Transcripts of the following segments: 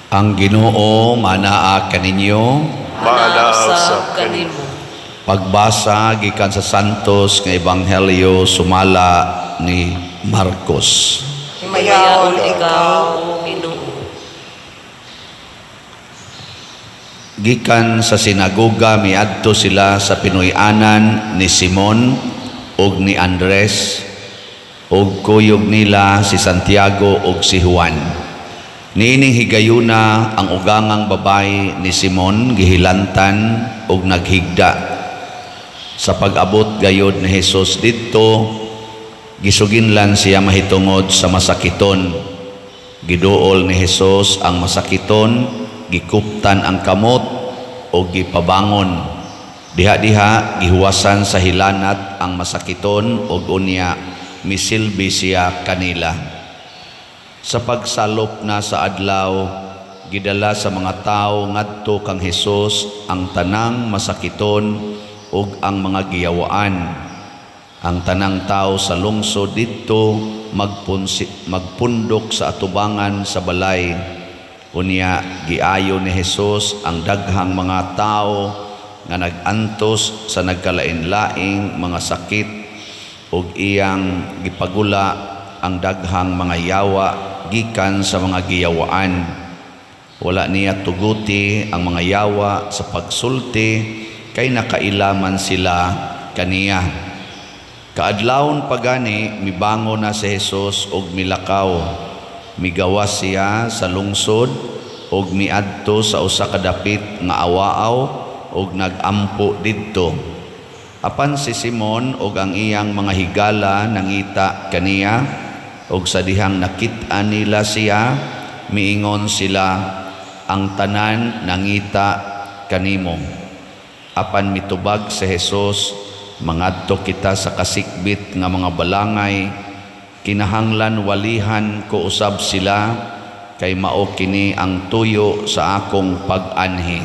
Ang Ginoo manaa kaninyo. Maanaa Usab usab kanimo. Kanimo. Pagbasa gikan sa Santos nga Ebanghelyo sumala ni Marcos. Himayaon ikaw, O Ginoo. Gikan sa sinagoga, miadto sila sa pinuy-anan ni Simon ug ni Andres ug kuyog nila si Santiago ug si Juan. Niining higayuna, ang ugangang babae ni Simon gihilantan ug naghigda. Sa pag-abot gayod ni Jesus didto, gisuginlan siya mahitungod sa masakiton. Giduol ni Jesus ang masakiton, gikuptan ang kamot ug gipabangon. Diha-diha gihuwasan sa hilanat ang masakiton ug unya misilbi siya kanila. Sa pagsalop na sa adlaw, gidala sa mga tawo ngadto kang Hesus ang tanang masakiton ug ang mga giyawaan. Ang tanang tao sa lungsod didto magpundok sa atubangan sa balay. Unya giayo ni Hesus ang daghang mga tawo nga nag-antos sa nagkalain-laing mga sakit ug iyang gipagula ang daghang mga yawa gikan sa mga giyawaan. Wala niya tuguti ang mga yawa sa pagsulti kay nakaila man sila kaniya. Kaadlawon pa gani, mibangon na si Jesus ug milakaw. Migawas siya sa lungsod ug miadto sa usa ka dapit nga awaaw ug nagampo didto. Apan si Simon ug ang iyang mga higala nangita kaniya, ug sa dihang nakit-an nila siya, miingon sila, "Ang tanan nangita kanimo." Apan mitubag si Jesus, "Mangadto kita sa kasikbit nga mga balangay, kinahanglan walihan ko usab sila kay mao kini ang tuyo sa akong pag-anhi."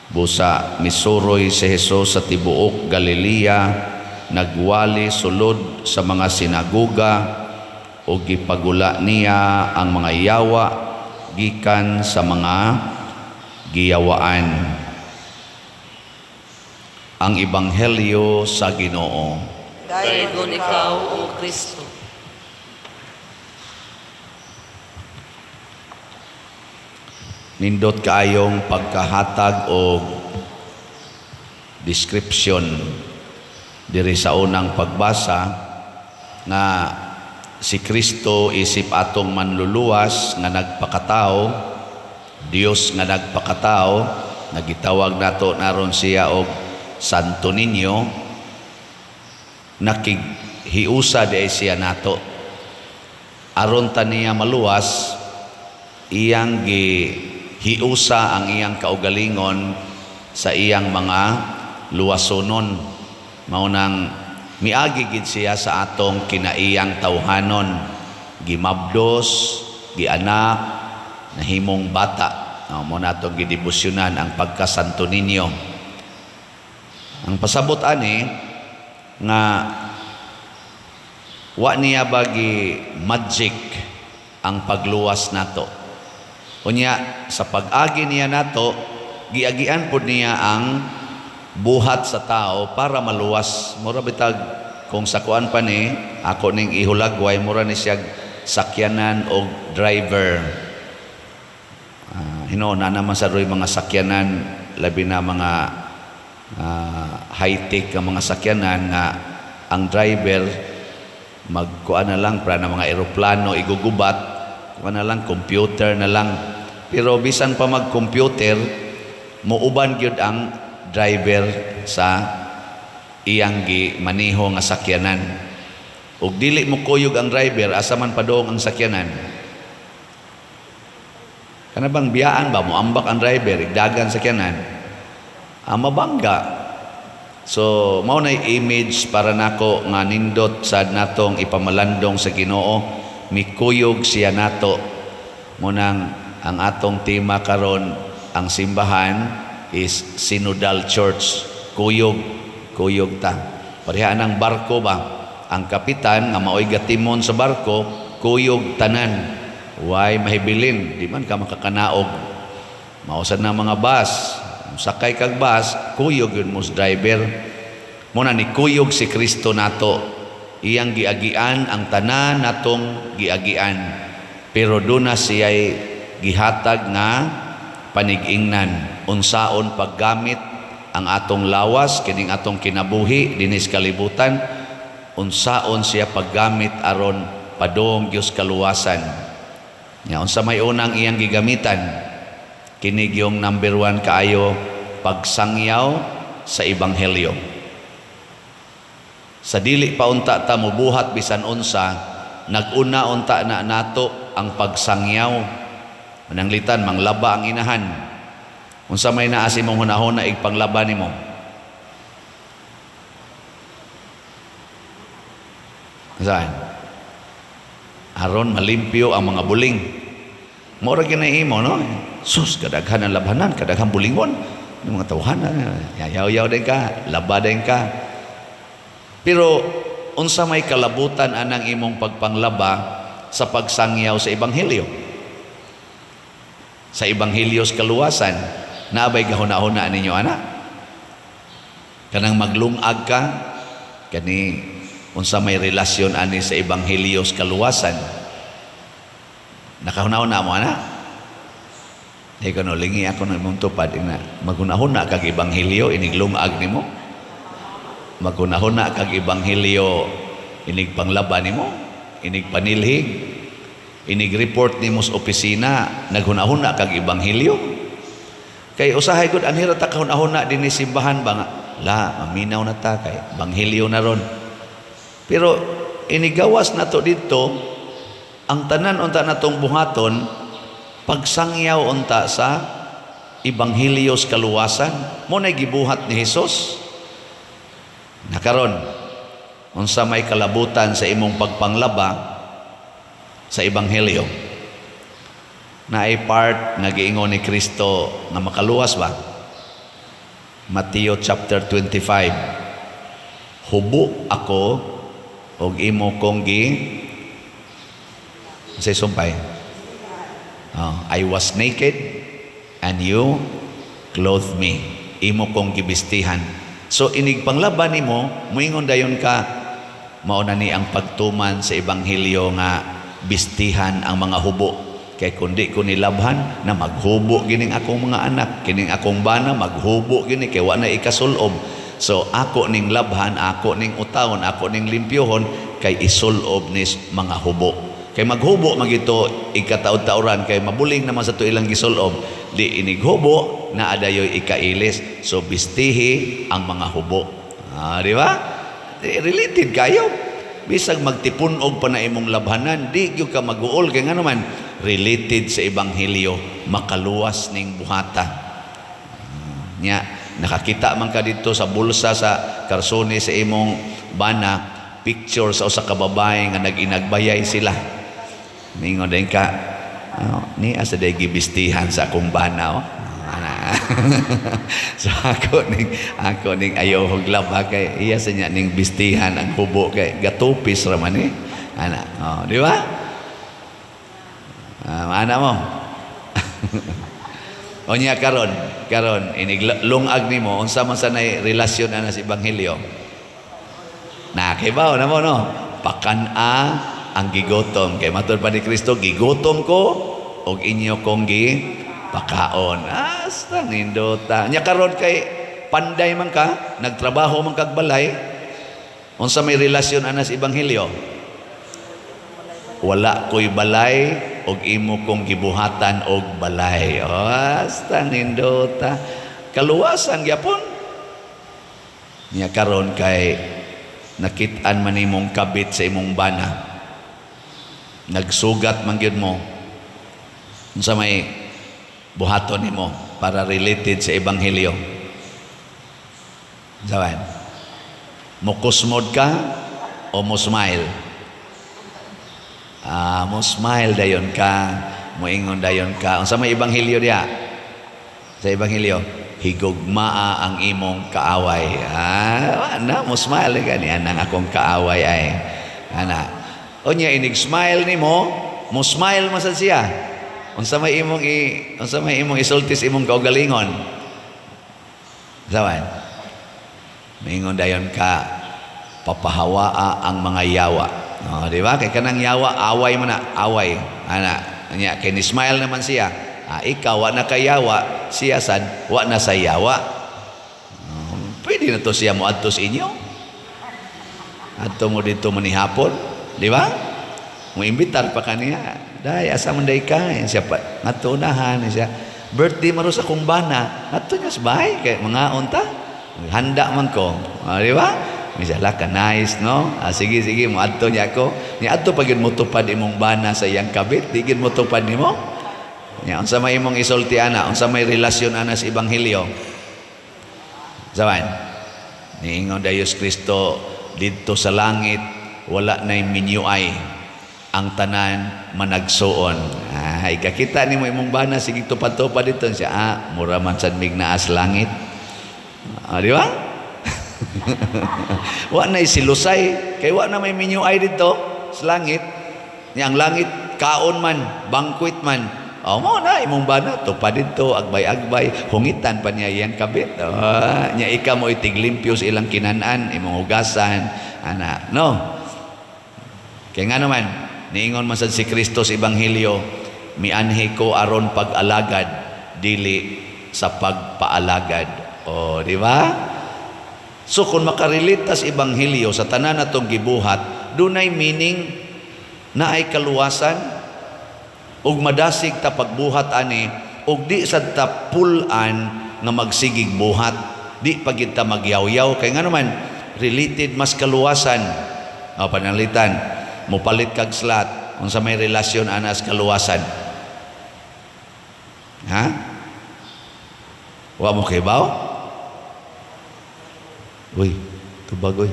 Busa misuroy si Jesus sa tibuok Galilea, nagwali sulod sa mga sinagoga ug gipagula niya ang mga yawa gikan sa mga giyawaan. Ang Ebanghelyo sa Ginoo. Dayon ikaw, O Kristo. Nindot kaayong pagkahatag og description diri sa unang pagbasa nga si Kristo isip atong manluluwas nga nagpakatao, Dios nga nagpakatao, nagitawag nato naron siya og Santo Niño, nakighiusa di siya nato. Aron ta niya maluwas, iyang gihiusa ang iyang kaugalingon sa iyang mga luwasonon. Mao nang miagi gid siya sa atong kinaiyang tawhanon, gimabdos, gianak, nahimong bata. No, mao na atong gidebosyonan ang pagkasanto Niño. Ang pasabot ani nga wa niya bagi magic ang pagluwas nato. Unya sa pag-agi niya nato, giagian pud niya ang buhat sa tao para maluwas. Mura bitag kung sa kuan pa ni ako ning ihulagway, mura ni siya sakyanan og driver. Hinuon na naman sa roy mga sakyanan, labi na mga high-tech nga mga sakyanan nga ang driver magkuan na lang para na mga eroplano igugubat, kuan na lang, computer na lang. Pero bisan pa mag-computer, muuban gyud ang driver sa iyang gi maniho nga sakyanan. Ug dili mo kuyog ang driver, asa man padung ang sakyanan? Kana bang biyaan ba mo ambak ang driver, igdagan sakyanan? Ah, mabangga. So mao na image para nako nga nindot sad natong ipamalandong sa Ginoo, mikuyog siya nato. Mao nang ang atong tema karon, ang simbahan is synodal church, kuyog, kuyog ta. Pareha ang barko ba, ang kapitan nga maoy gatimon sa barko, kuyog tanan. Way mahibilin, di man ka makakanaog. Mao sad na mga bus, sakay kag bus, kuyog gyud mo sa driver. Mao na ni kuyog si Kristo nato. Iyang giagian ang tanan natong giagian. Pero duna siya'y gihatag nga panigingnan unsaon paggamit ang atong lawas, kining atong kinabuhi dinhi sa kalibutan, unsaon siya paggamit aron padung Dios kaluwasan. Nya unsa may unang iyang gigamitan? Kini yung number 1 kaayo, pagsangyaw sa ebanghelyo. Sa dili pa unta ta mobuhat bisan unsa, nag-una unta na nato ang pagsangyaw. Mananglitan manglaba ang inahan. Unsa may naa sa imong hunahuna igpanglaba nimo? Saan? Aron malimpyo ang mga buling. Mora ginahimo, no? Sus, kadaghan ang labhanan, kadaghan bulingon. Yung mga tawhana, yayaw-yaw din ka, laba din ka. Pero unsa may kalabutan anang imong pagpanglaba sa pagsangyaw sa ebanghelyo? Sa ebanghelyo sa kaluwasan, naabay gahuna-huna ninyo ana? Kanang maglungag ka, kani unsa may relasyon ani sa ebanghelyo sa kaluwasan? Nakahuna-huna mo ana? Di ko no, lingi ako ng imong tupad, ina, maghuna-huna kag ebanghelyo iniglungag nimo? Maghuna-huna kag ebanghelyo inig panglaba nimo? Inig panilhig? Inig report nimo sa opisina, naghuna-huna kag ebanghelyo? Kay usahay gud anhira ta kahuna-huna dinhi simbahan ba nga, la maminaw na ta kay ebanghelyo na ron. Pero inigawas nato didto ang tanan unta natong buhaton pagsangyaw unta sa ebanghelyo sa kaluwasan. Mo nay gibuhat ni Hesus. Nakaron unsa may kalabutan sa imong pagpanglaba sa ebanghelyo? Naay part nga giingon ni Kristo nga makaluwas ba? Mateo chapter 25. Hubo ako og imo kong gi say sumpay. Oh, I was naked and you clothed me. Imo kong gibistihan. So inig panglaban nimo, muingon dayon ka, mao na ni ang pagtuman sa ebanghelyo nga bistihan ang mga hubo. Kay kundi ko nilabhan na maghubo gining akong mga anak, kining akong bana maghubo gini kay wa na ikasulob. So ako ning labhan, ako ning utawon, ako ning limpyohon kay isulob nis mga hubo. Kay maghubo magito ikataod-taoran kay mabuling naman sa to ilang gisulob. Di inighubo na adayoy ikailis. So bistihi ang mga hubo. Ah, di ba? Related kayo. Bisag magtipun-og pa na imong labhanan, di gyud ka maguol kay ngano man related sa ebanghelyo, makaluwas ning buhata. Nya nakakita man ka dito sa bulsa sa karsone sa imong bana, picture sa usa ka babae nga nag-inagbayay sila. Mingon din ka, oh, ni asa day gibistihan sa akong bana, oh. Ana. So ako ning ayaw og laba kay iya sa niya ning bistihan ang hubo kay gatupis ra man ni. Ana, oh, di ba? Ana mo. Unya karon inig lungag nimo unsa man sa nay relasyon ana sa ebanghelyo? Nakibaw na mo, no? Pakan-a ang gigotom kay matud pa ni Kristo, gigotom ko og inyo kong gi pakaon. Asta nindota. Nya karon kay panday man ka, nagtrabaho man kag balay, unsa may relasyon ana sa ebanghelyo? Wala ko'y balay og imo kong gibuhatan og balay. Oh, asta nindota. Kaluwasan gyapon. Nya karon kay nakit-an man nimong kabit sa imong bana. Nagsugat man gyud mo. Unsa may buhaton nimo para related sa ebanghelyo? Sawan? Mukusmod ka o mo smile? Ah, mo smile dayon ka, moingon dayon ka. Unsa may ebanghelyo diha? Sa ebanghelyo, higugmaa ang imong kaaway. Ah, na mo smile ka niya nang akong kaaway ay. Ana. Unya inig smile nimo, Mo smile man sad siya. Unsa may imong isulti sa imong kaugalingon? Sawan? Mingon dayon ka, "Papahawaa ang mga yawa." No, di ba? Kay kanang yawa, away mo na, away. Ana, nya kay ni smile naman siya. Ah, ikaw wa na kayawa, siya sad wa na sa yawa. Oh, pwede na to siya mo adto sa inyo. Adto mo dito manihapon, di ba? Mo imbitar pa kaniya. "Day, asa man day ka?" Yan siya pa, "Ngadto unahan." Siya, "Birthday maro sa akong bana." Ngadto niya sa bahay, kay mga unta. Handa man ko. Ah, di ba? Siya ka nice, no? Ah, sige, sige, mo adto niya ako. Ni adto pag mo tupad imong bana sa iyang kabit, di gid mo tupad nimo. Nya unsa may imong isulti ana, unsa may relasyon ana sa ebanghelyo? Sawan? Niingon dayon Kristo didto sa langit, wala nay minyuay, ang tanan managsuon. Ah, ikakita nimo imong bana sige tupad-tupad dito siya. Ah, mura man sad mig naa sa langit. Ah, di ba? Wa na silusay kay wa na may minyuay dito sa langit. Nya ang langit kaon man, banquet man. Oh, mo na imong bana tupad dito, agbay-agbay, hungitan pa niya iyang kabit. Oh, nya ika mo itiglimpyo sa ilang kinanan, imong hugasan, ana, no? Kaya nga naman, niingon man sad si Kristo sa Ebanghelyo, "Mianhi ko aron pag-alagad, dili sa pagpaalagad." O, di ba? So kung makarelate ta sa Ebanghelyo sa tanan natong gibuhat, dunay meaning na ay kaluwasan ug madasig ta pagbuhat ani ug di sad ta pulan nga magsigig buhat, di pagid ta magyawyaw, kay nga naman related mas kaluwasan. O, pananglitan mopalit kag slot, unsa may relasyon ana sa kaluwasan, ha? Wa mo kibaw? Uy, tubag oy.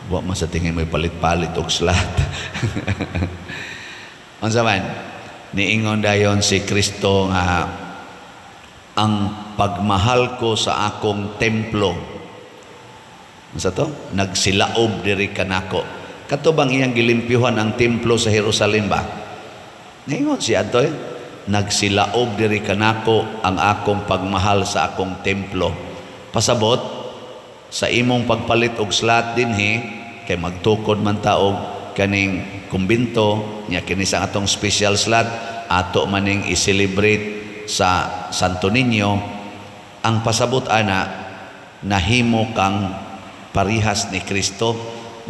Wa man sa tingin may palit-palit og slot. Unsa man? Niingon dayon si Kristo nga ang pagmahal ko sa akong templo. Unsa to? Nagsilaob diri kanako. Kato bang iyang gilimpyuhan ang templo sa Jerusalem ba? Niingon siya ato eh. Nagsilaob diri kanako ang akong pagmahal sa akong templo. Pasabot, sa imong pagpalit og slot dinhi kay magtukod man ta og kaning kumbinto nya, kini sa atong special slot ato maning i-celebrate sa Santo Niño. Ang pasabot ana, nahimo kang parihas ni Kristo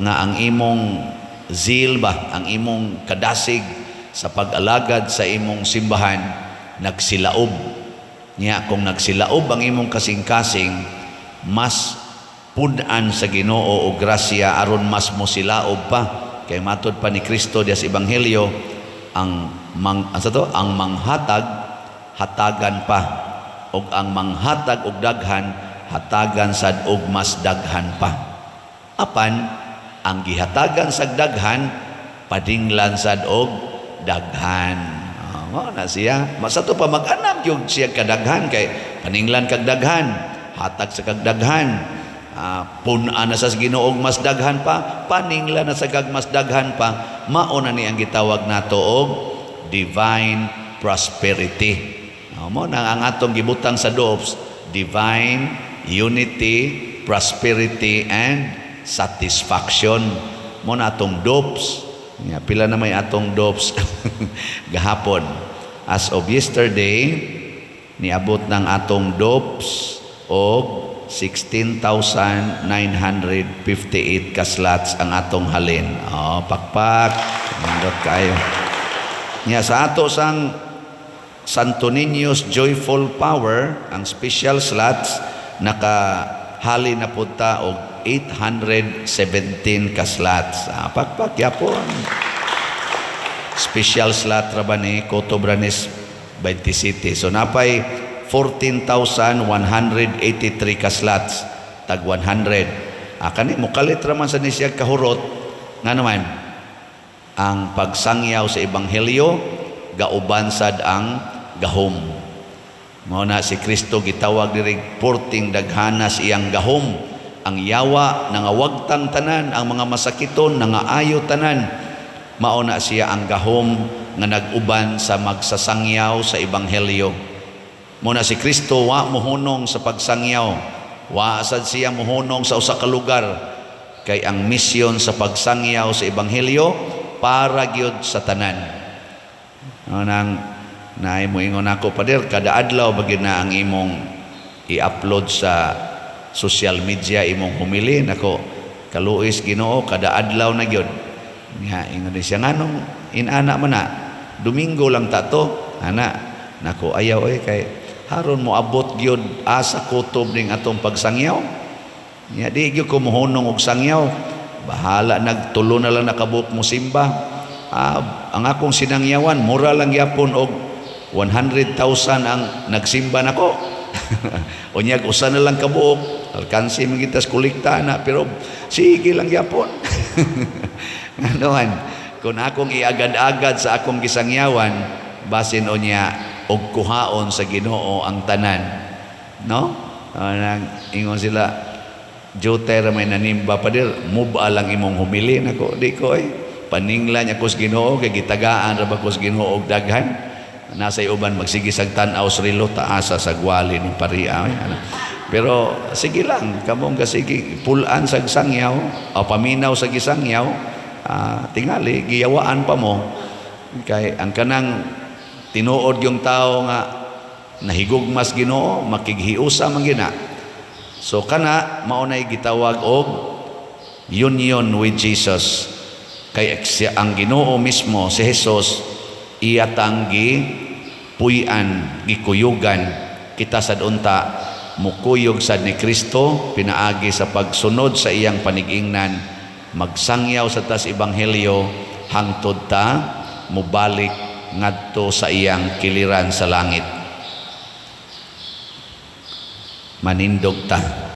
nga ang imong zeal ba, ang imong kadasig sa pag-alagad sa imong simbahan nagsilaob niya. Kung nagsilaob ang imong kasing-kasing, mas pun-an sa Ginoo og grasya aron mas mo silaob pa, kay matod pa ni Kristo diya sa ebanghelyo, ang mang asa to, ang manghatag hatagan pa, ug ang manghatag og daghan hatagan sad og mas daghan pa, apan ang gihatagan sa daghan padinglan sad og daghan. Oh, mao na siya. Masa to pa mag-anak yung siya kadaghan, kay paninglan kag daghan, hatag sa kag daghan, pun-an na sa Ginoo og mas daghan pa, paninglan na sa kag mas daghan pa. Mao na ni ang gitawag nato og divine prosperity. Mo na ang atong gibutang sa DOPS, divine unity, prosperity and satisfaction. Mo na atong DOPS. Nga, pila na may atong DOPS gahapon? As of yesterday, niabot ng atong DOPS og 16,958 ka slots ang atong halin. Oh, pakpak. Nindot kayo. Nya sa ato sang Santo Niño's Joyful Power, ang special slots, nakahali na pud ta og 817 ka slots. Ah, pakpak yapon. Special slot ra ba ni Coto Branes 20 City. So napay 14,183 ka slots, tag 100. Ah, kani mukalit ra man sa ni siya kahurot, nga naman ang pagsangyaw sa ebanghelyo gauban sad ang gahom. Mao na si Kristo gitawag diri porting daghanas iyang gahom. Ang yawa nangawagtang tanan, ang mga masakiton nangaayo tanan. Mao na siya ang gahom nga nag-uban sa magsasangyaw sa ebanghelyo. Mao na si Kristo wa mohunong sa pagsangyaw. Wa sad siya mohunong sa usa ka lugar, kay ang misyon sa pagsangyaw sa ebanghelyo para gyud sa tanan. Ano nang naay moingon ako, "Pader, kada adlaw ba gyud na ang imong i-upload sa social media imong homily?" Nako, kaluoy sa Ginoo, kada adlaw na gyud. Nga ingon siya, "Nganong inana man na? Domingo lang ta to." Ana nako, ayaw oy, kay haron mo abot gyud asa kutob ning atong pagsangyaw. Nya di gyud ko mohunong og sangyaw. Bahala nagtulo na lang nakabuok mo simba. Ang akong sinangyawan mura lang gyapon og 100,000 ang nagsimba nako. Unyag usa na lang kabuok, alkansi man kita sa kolekta na, pero sige lang gyapon. Nganoan kung akong iagad-agad sa akong gisangyawan, basin unya og kuhaon sa Ginoo ang tanan, no? Nang ingon sila, "Jote ra may nanimba, pader, muba lang imong homily." Nako, di ko eh. Paninglan niya ko sa Ginoo kay gitagaan ra ba ko sa Ginoo og daghan. Nasa uban magsige sag tan-aw sa relo, taasa sa gwali ni paria eh, ano. Pero sige lang, kamong kasige pulan sag sangyaw o paminaw sa gisangyaw, tingali giyawaan pa mo, kay ang kanang tinuod yung tao nga nahigugmas Ginoo, makighiusa man gina. So kana mao nay gitawag og union with Jesus, kay siya ang Ginoo mismo, si Jesus, iya tang gi puy-an, gikuyugan. Kita sad unta mukuyog sad ni Kristo pinaagi sa pagsunod sa iyang panigingnan, magsangyaw sa tas ebanghelyo hangtod ta mubalik ngadto sa iyang kiliran sa langit. Manindog ta.